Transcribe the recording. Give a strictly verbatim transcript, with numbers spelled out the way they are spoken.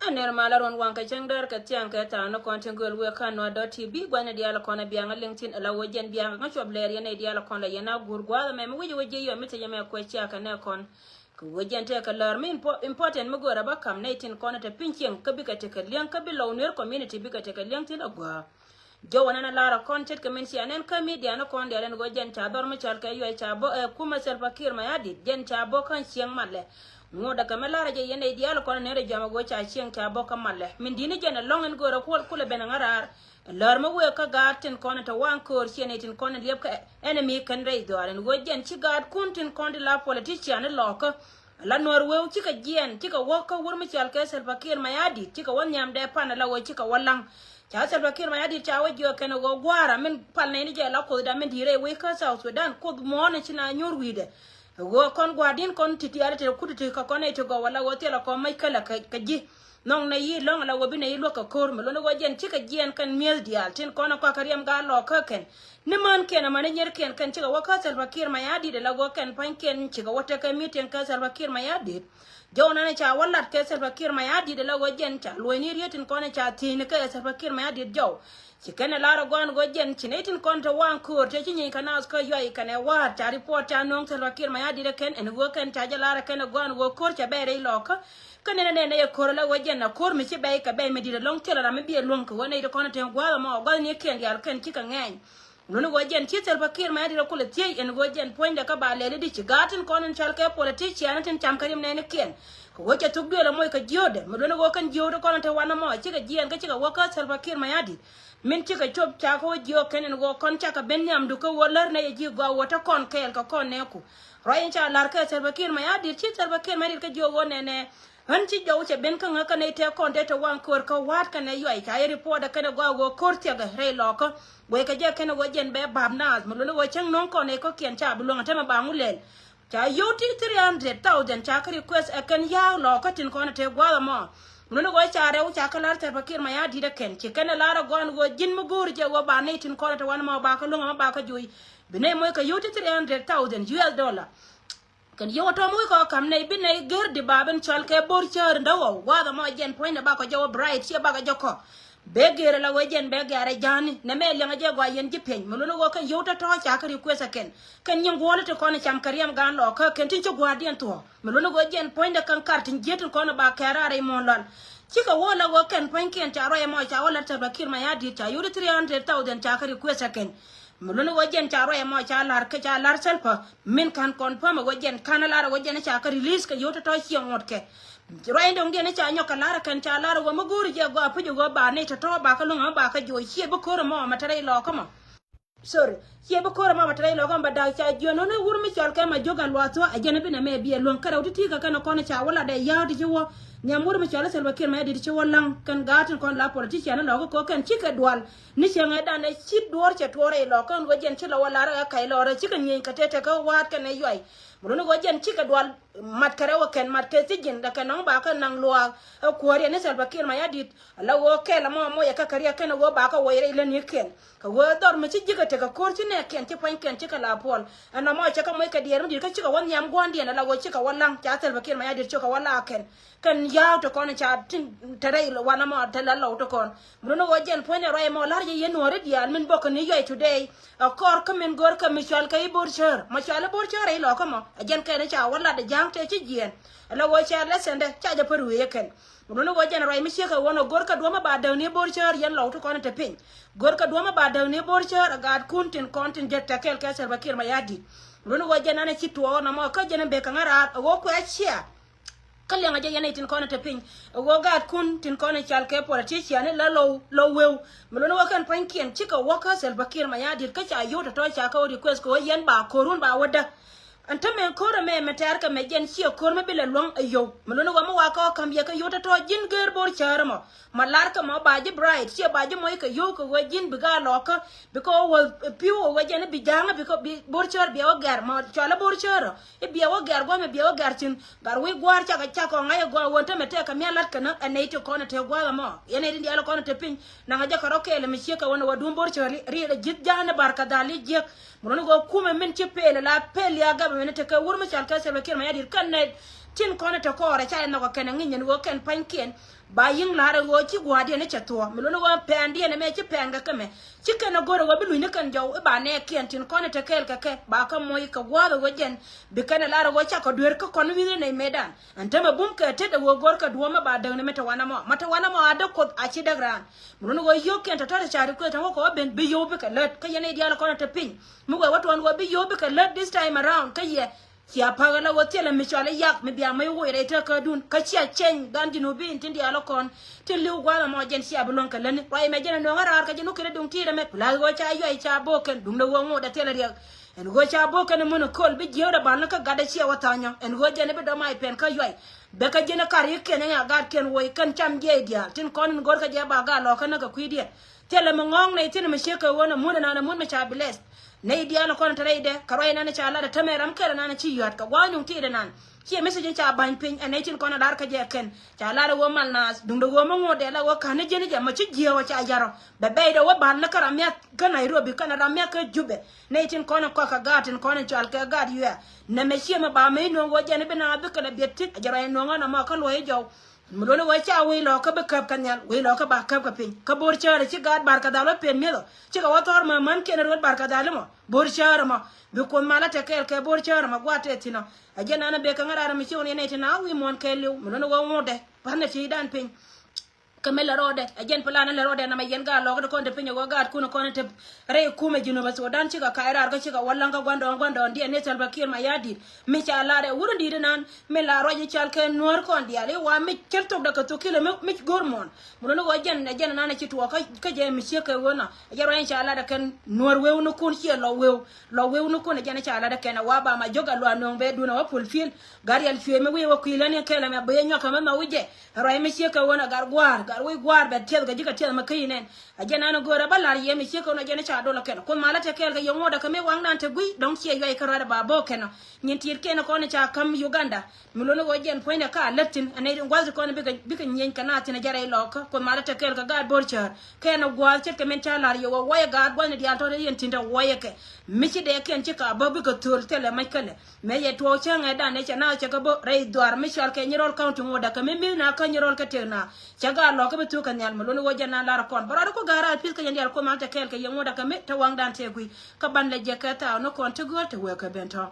Ner malä ruɔ̱n waŋ kɛ cäŋ däär kɛ thiaŋ kɛ tha̱a̱ŋ ni kɔn tin gööl wëë ka̱n Nuäär dot T V gua̱n ni diaal kɔn ɛ biaŋ a liŋ thi̱n ala wä jɛn biaŋ ŋä cuɔp lɛɛr yɛn nɛy diaal kɔn la yɛn a guur gua̱a̱th ɛmɛ mi wi̱c wä jiɛ yɔ mi thiec ɛmɛ kuɛ ciakɛ nɛ kɔn. Kɛ wä jɛn tɛkɛ läär mi impo-, important mi göörä bä ka̱m nɛy tin kɔn ɛ te piny cieŋ kä bikɛ tekɛ liäŋ kä bi Lɔw Nuer community bikɛ tekɛ liäŋ thi̱n a gua̱a̱. Jɔwä nɛn a lar a kɔn ce̱tkɛ min cia nɛn kä media ni kɔn diaal ɛn ɣöö jɛn ca dhɔr mi cɔal kɛ yuɔc ca bä ɛ kumɛ Salva Kiir Mayardit jɛn ca bä kä cieŋ malɛ. Ŋuɔ̱t a kɛ mi lar a jɛ yɛn nɛy diaal kɔn a ner a jɔam a ɣöö ca cieŋ ca bä kä malɛ. Min di̱t ni jɛn ɛlɔ̱ŋ ɛn göörä kuɔl kulɛ ben a ŋäraar. Lär mi wëë kä gaat tin kɔn a te waŋ köör ciɛ nɛy tin kɔn a liɛp kä ɛn mi kɛn rɛy dhɔaar ɛn ɣöö jɛn ci gaatkun tin kɔn ti la politician ni lɔɔkä. Ala Nuäär wëë cikɛ jiɛɛn cikɛ wä kä wur mi cɔal kɛ Salva Kiir Mayardit cikɛ wä nhiam dee pan ala ɣöö cikɛ wä laŋ. Ca Salva Kiir Mayardit ca wä jiök kɛn ɣöö gua̱a̱ra min pal nɛy ni jɛ la Kuothda min di̱i̱t rɛy wec kä South Sudan Kuoth muɔ̱ɔ̱n ci na nyuur wi̱i̱dɛ. Ɣöö kɔn gua̱a̱r di̱n kɔn ti tiaal ti kut ti kä kɔn nɛy ti gɔw ala ɣöö thilɛ kɔn mac kälɛ kä, kä ji̱. Nhɔŋ nɛy yi lɔ̱ŋ ala ɣöö bi nɛy yi luäk kɛ ko̱r mi luɔ̱n ɣöö jɛn cikɛ jiɛɛn kɛn mi̱eth diaal tin kɔn ɛ kɔakɛ riɛm gaat lɔɔkä kɛn. Ni mänkiɛn amäni nyierkiɛn kɛn cikɛ wä kä Salva Kiir Mayardit ala ɣöö kɛn pua̱nykiɛn cikɛ wä tekɛ meeting kä Salva Kiir Mayardit. Jɔw nɛn ca wä lat kɛ Salva Kiir Mayardit ala ɣöö jɛn ca luɔ̱cni riet tin kɔn ca thiecni kɛ Salva Kiir Mayardit jɔw. Ci kɛn ɛ lar ɛ gɔ̱a̱n ɣöö jɛn ci nɛy tin kɔn te waŋ köör te ci nyieny kɛ naath kä yuay kɛn ɛ wa̱a̱t ca report ca nööŋ Salva Kiir Mayardit ɛ kɛn ɛn ɣöö kɛn ca jɛ lar ɛ kɛn ɛ gɔ̱a̱n ɣöö ko̱r cɛ bɛɛr rɛy lɔɔkä. Kä nɛn ɛ nɛn ɛ yɛ ko̱r ala ɣöö jɛn ɛ ko̱r mi ci bɛy kɛ bɛy mi di̱t ɛlɔ̱ŋ thilɛ ram mi bi ɛ luäŋ kɛ ɣöö nɛy ti kɔn te gua̱a̱th ɛmɔ gua̱thnikiɛn diaal kɛn cikɛ ŋɛɛny. Luni ɣöö jɛn ci Salva Kiir Mayardit kulɛ thiec ɛn ɣöö jɛn puɔ̱nydɛ kä ba lɛl i̱di ci gaat tin kɔn in cɔal kɛ politician tin cam kä riɛm nɛɛnikiɛn. Kɛ ɣöö cɛ thuk duëël ɛ moc kɛ jiöötdɛ mi luni ɣöö kɛn jiööt kɔn in te wanɛ mɔ cikɛ jiɛɛn kä cikɛ wä kä Salva Kiir Mayardit. Min cikɛ cop ca kä wä jiöök kɛn ɛn ɣöö kɔn cakɛ ben nhiamdu kä ɣöö lär nɛy ɛ ji̱ gɔaa ɣöö te kɔn kɛɛl kɛ kɔn nɛɛku. Ruac in ca la̱r kɛ Salva Kiir Mayardit ci Salva Kiir Mayardit kä jiöök ɣöö nɛnɛ. Ɣän ci jɔw cɛ ben kä ŋäk kä nɛy tëë kɔn te te waŋ köör kä wa̱a̱t kɛnɛ yuay ca yɛ report ɛ kɛnɛ gɔaa ɣöö ko̱r thiɛkɛ rɛy lɔɔkä. Guɛckɛ jɛ kɛnɛ ɣöö jɛn bɛ bap naath mi luɔ̱n ɣöö cäŋ nöŋ kɔn nɛy kɔ̱kiɛn ca bi luäŋ ɛ tämɛ ba ŋu lɛl. Ca yio̱w ti three hundred thousand ca kä request ɛ kɛn ya̱a̱k lɔɔkä tin kɔn ɛ te gua̱a̱th ɛmɔ. Mi luɔ̱n ɣöö ca rɛw ca kä la̱r Salva Kiir Mayardit ɛ kɛn ci kɛn ɛ la̱r ɛ gɔaa ɛn ɣöö ji̱n mi go̱o̱ri jɛ ɣöö ba nɛy tin kɔn ɛ te wanɛ mɔ ba kä luäŋ ɛmɔ ba kä joc. Bi nɛy moc kɛ yio̱w ti three hundred thousand U S dollar. Kɛn yio̱w tɔ̱ mi wi̱i̱ kɔ ka̱m nɛy bi nɛy gër di ba ben cɔal kɛ bo̱r cäär in däwä gua̱a̱th ɛmɔ jɛn puɔ̱nydɛ bakɔ jɛ wä bright ciɛ bakɔ jɛ kɔ. Bɛ gër ala wee jɛn bɛ gɛ̈r ɛ ja̱a̱ni nɛ mɛ liɛŋ ɛ jɛ gɔaa yɛn ji̱ piɛny mi luɔ̱n ɣöö kɛn yio̱w tɔ̱tɔ̱ ca kä request ɛ kɛn. Kɛn nyiŋ guɔ̱ɔ̱l ti kɔn cam kɛ riɛm gaan lɔɔkä kɛn tin ci gua̱a̱rdiɛn thuɔ̱ɔ̱k mi luɔ̱n ɣöö jɛn puɔ̱nydɛ kɛn kar tin jiet tin kɔn ba kɛɛr raar rɛy muɔ̱ɔ̱n lual. Cikɛ wä la ɣöö kɛn puɔ̱nykiɛn ca ruac ɛmɔ ca wä lat Salva Kiir Mayardit ca yio̱w ti three hundred thousand ca kä request ɛ kɛn. Mi luɔ̱n ɣöö jɛn ca ruac ɛmɔ ca la̱r kä ca la̱r Salva min ka̱n confirm ɛ ɣöö jɛn ka̱n ɛ la̱r ɛ ɣöö jɛn ca kä release kɛ yio̱w tɔ̱tɔ̱ ciɛ ŋuɔ̱tkɛ. Ruac in dɔ̱ŋ diɛn ca nyɔk kɛ la̱r ɛ kɛn ca la̱r ɛ ɣöö mi go̱o̱ri jɛ gɔaa puc ɛ ɣöö ba nɛy tɔ̱tɔ̱ ba kä luäŋ ɛmɔ ba kä joc ciɛ bi ko̱r ɛmɔ mɛ te rɛy lɔɔkä mɔ. Sorry. Ciɛ bi ko̱r ɛmɔ mɛ te rɛy lɔɔkä mɛ ba da̱k ca jiön ɣän ɛ wur mi cɔal kɛ ma jiök ɛn luath thuɔ̱k ɛ jɛn ɛ bi nɛ mɛ bi ɛ luäŋ kärɛw ti̱ti̱ kɛ kɛn ɛ kɔn ɛ ca wä lat ɛ ya̱a̱k ti ci wä. Nhiam wur mi cɔal ɛ Salva Kiir Mayardit ci wä la̱ŋ kɛn gaat tin kɔn la politician ɛ lɔɔkä kɛ ɣöö kɛn cikɛ dual. Ni cieŋ ɛ dan ɛ ci duɔ̱ɔ̱r cɛ tuɔɔr rɛy lɔɔkä ɛn ɣöö jɛn ci lɔ wä lar ɛ kac lɔɔr ɛ cikɛ nyieny kɛ tëë tekɛ wa̱a̱t kɛn ɛ yuay. Mi luɔ̱n ɣöö jɛn cikɛ dual mat kɛ rɛw ɛ kɛn mat kɛ thiec ji̱n dɛ kɛ nɔŋ ba kä naŋ luaak ɛ kuäär yɛn ni Salva Kiir Mayardit. Ala ɣöö kɛl ɛmɔ moc ɛ kä kɛ riɛk kɛn ɛ ɣöö ba kä wec rɛy länikiɛn. Kɛ ɣöö dhɔr mi ci ji̱ kɛ tekɛ ko̱r ci nɛɛkiɛn ci pua̱nykiɛn cikɛ la puɔl. Ɛn ɛmɔ cɛ kɛ moc kɛ diɛɛr mi di̱t kä cikɛ wä nhiam gua̱ndiɛn ala ɣöö cikɛ wä la̱ŋ ca Salva Kiir Mayardit cikɛ wä la kɛn. Kɛn ya̱a̱k ti kɔn ca tin te rɛy wanɛ mɔ te la lɔw ti kɔn. Mi luɔ̱n ɣöö jɛn puɔ̱nydɛ ruac ɛmɔ la̱r jɛ yɛn Nuääri diaal min bäkɛ ni yuay today. Ɛ kɔr kä min gör kä mi cɔal kɛ i̱ bo̱r cäär mɔ cɔal i̱ bo̱r cäär rɛy lɔɔkä mɔ ɛ jɛn kɛn ca wä lat ɛ ja̱a̱ŋ tëë ci jiɛɛn. Ala ɣöö ca lɛ sɛndɛ ca jɛ pär wee yɛ kɛn. Mi luɔ̱n ɣöö jɛn ruac mi ciek ɛ ɣöö nɔ gör kä duɔ̱mä ba däk ni bo̱r cäär yɛn lɔw ti kɔn te piny. Gör kä duɔ̱mä ba däk ni bo̱r cäär ɛ gaatkun tin kɔn tin jɛ tɛkɛl kɛ Salva Kiir Mayardit. Mi luɔ̱n ɣöö jɛn an ɛ ci tuɔɔk nɔmɔ kä jɛn in bek kɛ ŋäraar ɛ ɣöö kuɛ cia. Kä liɛŋɛ jɛ yɛn ɛ tin kɔn te piny ɛ ɣöö gaatkun tin kɔn cal kɛ politician la low low weu. Mi luɔ̱n ɣöö kɛn pua̱nykiɛn cikɛ wä kä Salva Kiir Mayardit kä ca yio̱w tɔ̱tɔ̱ ca kä wä request kɛ ɣöö yɛn ba ko̱run ba wädä. Ɛn täämɛ ko̱r ɛmɛ mɛ tɛ̈r kɛ mɛ jɛn ciɛ ko̱r mɛ bi lɛ luäŋ ɛ yio̱w. Mi luɔ̱n ɣöö mi wakä ɣä ka̱m yɛ kä yio̱w tɔ̱tɔ̱ ji̱n gër bo̱r cäär ɛmɔ. Ma lar kɛ mɔ ba ji̱ bright ciɛ ba ji̱ mɔc kɛ yio̱w kɛ ɣöö ji̱n bi gaa lɔɔkä. Bikɛ ɣöö wä pi̱w ɣöö wä jɛn i̱ bi ja̱a̱ŋ bikɛ bi bo̱r cäär biɛ wä gɛ̈r ma cɔal i̱ bo̱r cäär ɔ. I̱ biɛ wä gɛ̈r gua̱a̱mɛ biɛ wä gɛ̈r thi̱n. Gat wi̱i̱ gua̱a̱r cakɛ cak kɔŋ ŋa̱c ɛ gɔaa wä ɛn täämɛ tɛkɛ mi a la̱t kɛ näk ɛ nɛy ti kɔn ɛ te gua̱a̱th ɛmɔ. Yɛn nɛy ti diaal ɛ kɔn ɛ te piny naŋ ɛ jɛ kɛ rɔ kɛɛl ɛmɛ ciek kɛ wä ni wä duɔ̱m bo̱r cäär riɛl ɛ ji̱th ja̱a̱n ɛ bar kɛ dhal i̱ jiäk. Mi luɔ̱n ɣöö kumɛ min ci pel la pel ya government tekɛ wur mi cɔal kɛ Salva Kiir Mayardit kɛn nɛ tin kɔn te kɔɔrɛ ca jɛ nhɔk ɛ kɛn ɛ ŋi̱ny ɛn ɣöö kɛn pa̱nykiɛn. Ba yi̱ŋ la̱r ɛ ɣöö ci gua̱a̱rdiɛn i̱ cɛ thuɔ̱ɔ̱ mi luni ɣöö pɛndiɛn ɛmɛ ci pɛn kɛ kɛmɛ. Ci kɛn ɛ go̱r ɛ ɣöö bi luny ni kɛn jɔw i̱ ba nɛɛkiɛn tin kɔn ɛ te kɛɛl kɛ kɛ ba kɛ moc kɛ gua̱a̱th ɛ ɣöö jɛn bi kɛn ɛ la̱r ɛ ɣöö cakɔ dueer kä kɔn wi̱i̱ ri nɛy metdan. Ɛn tämɛ bum kɛ tet ɛ ɣöö go̱r kɛ duɔ̱ɔ̱m mi ba däk ni mi te wanɛ mɔ ma te wanɛ mɔ a däk Kuoth a ci däk raan. Mi luni ɣöö yio̱o̱kiɛn tɔ̱tɔ̱ te ca request ɛn wä kɛ wä ben bi yio̱w bikɛ lät kä yɛn nɛy diaal kɔn ɛ te piny. Mi wee wä tuɔn ɣöö bi yio̱w bikɛ lät this time around kä yɛ. Cia pa̱k ala wä thilɛ mi cɔal i̱ yak mi bia mäc woc rɛy tekädun kä cia ceny gan Jinubin tin diaal ɔ kɔn. Tin li̱w gua̱a̱th ɛmɔ jɛn cia bi luäŋ kɛ lätni ruac mɛ jɛn ɛ nuɔ̱ŋ ɛ raar kä jɛn wä kɛn ɛ duŋ ti̱i̱t ɛmɛ pla ɣöö ca yuac ca bo̱o̱k kɛn duŋdɛ ɣöö ŋot ɛ thilɛ riɛk. Ɛn ɣöö ca bo̱o̱k kɛn ɛ mun ɛ köl bi jiääk dɛ bal ni kä gatdɛ ciɛ wä tha̱a̱nyɔ ɛn ɣöö jɛn ɛ bi dɔ̱ mac pɛn kä yuac. Bɛ kä ji̱n ɛ kar yikiɛn ɛ ŋa gatkiɛn woc kɛn cam jiɛc diaal tin kɔn in go̱r kä jɛ ba gat lɔ̱ɔ̱kä näk kɛ kui̱diɛn. Thilɛ mi ŋɔ̱ɔ̱ŋ nɛy thi̱n mi ciek kɛ ɣöö nɛ mun ɛnan ɛ mun mi ca bless. Nɛy diaal ɛ kɔn te rɛydɛ kɛ ruac ɛnan ca lat ɛ tämɛ ram kɛl ɛnan ci yua̱t kɛ gua̱a̱th nuŋ ti̱i̱t ɛnan. Ciɛ message ca ba̱ny piny ɛ nɛy tin kɔn ɛ lar kä jɛ kɛn ca lar ɛ ɣöö mal naath duŋdɛ ɣöö mi ŋot dɛ la ɣöö ka̱n ni ji̱n jɛ mɔ ci jiääk ɔ ca ya̱r ɔ. Bɛ bɛy dɛ wä ba̱l ni kä ram miath kä Nairobi kɛnɛ ram miath kä Jubɛ. Nɛy tin kɔn ɛ kɔak kɛ gaat tin kɔn ɛ cɔal kɛ gaat yuɛɛ. Nɛmɛ ciɛ mi ba mi nuɔ̱ŋ ɣöö jɛn i̱ bi naath bikɛ lɛ biɛt thi̱n ɛ jɛ ruac nuɔ̱ŋ ɛn ɛmɔ kä luɔ̱c jɔw. Mi luɔ̱ni wee ca wee lɔɔkä bi käp kɛ nhial wee lɔɔkä ba käp kɛ piny kä bo̱r cäärä ci gaat bar kɛ dhal wä pen mi̱eth ɔ. Cikɛ wä thɔr mä män kiɛn ruet bar kɛ dhal mɔ bo̱r cäärä mɔ. Bi Kuoth mal a te kɛɛl kɛ bo̱r cäärä mɔ gua̱a̱t tɛth thi̱n ɔ. A jɛn an a bek kɛ ŋäraar mi ci wun yɛn nɛy ti na wi̱i̱ muɔ̱ɔ̱n kɛɛliw mi luɔ̱ni wee ŋotdɛ. Pa̱n a ti̱i̱dan piny. Kɛ mi lɛ rɔɔdɛ a jɛn plan lɛ rɔɔdɛ namɛ yɛn gaat lɔɔkä ti kɔn te piny ɛ wä gaatkun kɔn te. Rɛy kumɛ Jinub Sudan cikɛ kac raar kä cikɛ wä laŋ kä gua̱ndɔɔŋ gua̱ndɔɔŋ diɛn ni Salva Kiir Mayardit. Mi ca lar ɛ wurä di̱i̱t inan mi la ruac i̱ cal kɛ nuäär kɔn diaal i̱ wa mi cär thok dɛ kɛ thok kilɛ mi go̱r muɔ̱ɔ̱n. Mi luni ɣöö jɛn ɛ jɛn inan ɛ ci tuɔɔk kä jɛ mi ciek kɛ ɣöö nɔ ɛ jɛn ruac i̱ ca lar ɛ kɛn nuäär wewnikun ciɛ lɔ wew. Lɔ wewnikun ɛ jɛn i̱ ca lar ɛ kɛn ɛ wa ba ma jiök ɛ luaak nööŋ bɛ duun ɛ wä pul fi̱i̱l. Gat rial cuëë mi wi̱i̱ wä kui̱ län i̱ kɛl ɛmɛ bɛ yɛ nyɔk kɛ mi nhɔk wi̱c jɛ. Ruac mi ciek kɛ ɣöö nɔ gat gua̱a̱r gat wi̱i̱ gua̱a̱r bɛ tiɛth kɛ ji̱ kɛ tiɛth mi kä i̱ nɛn. A jɛn an go̱o̱rä bä la̱r yɛ mi ciek kɛ ɣöö nɔ jɛn i̱ ca dol ɛ kɛn Kuoth malä te kɛɛl kɛ yɛ ŋot ɛ kɛ mi waŋdan te gui̱ dɔ̱ŋ ciɛ yuay kɛ ruac ɛ ba bo̱o̱k kɛn ɔ. Nyin ti̱i̱t kɛn kɔn ca ka̱m Uganda. Mi luni ɣöö jɛn puɔ̱nydɛ ka lät thi̱n ɛ nɛy tin gua̱th ti kɔn bikɛ bikɛ nyieny kɛ naath thi̱n ɛ jɛ rɛy lɔɔkä. Kuoth malä te kɛɛl kɛ gaat bo̱r cäär kɛn ɛ gua̱a̱th ce̱tkɛ min ca la̱r yɛ ɣöö wayɛ gaat gua̱thni diaal tɔ̱ te yɛn thi̱n te wayɛ kɛ. Mi ci dɛɛkiɛn ci ka bä bikɛ thöl thilɛ mac kälɛ. Mëë yɛ tuɔɔk cäŋ ɛ dan ɛ cɛ naath cɛ kɛ bä rɛy dhuaar mi cɔal kɛ Nyirol County ŋot ɛ kɛ mi mi̱th na kä Nyirol kä tëk na. Cɛ gaat lɔɔkä bi thuk kɛ nhial mi luni ɣöö jɛn na lar kɔn bä rɔɔd ku gaat raar pi̱th kä yɛn diaal Kuoth malä te kɛɛl kɛ yɛ ŋot ɛ kɛ mi te waŋdan te gui̱. Kä ban lɛ jɛ kɛ thaak ni kɔn ti gööl te wee kɛ ben tɔ̱.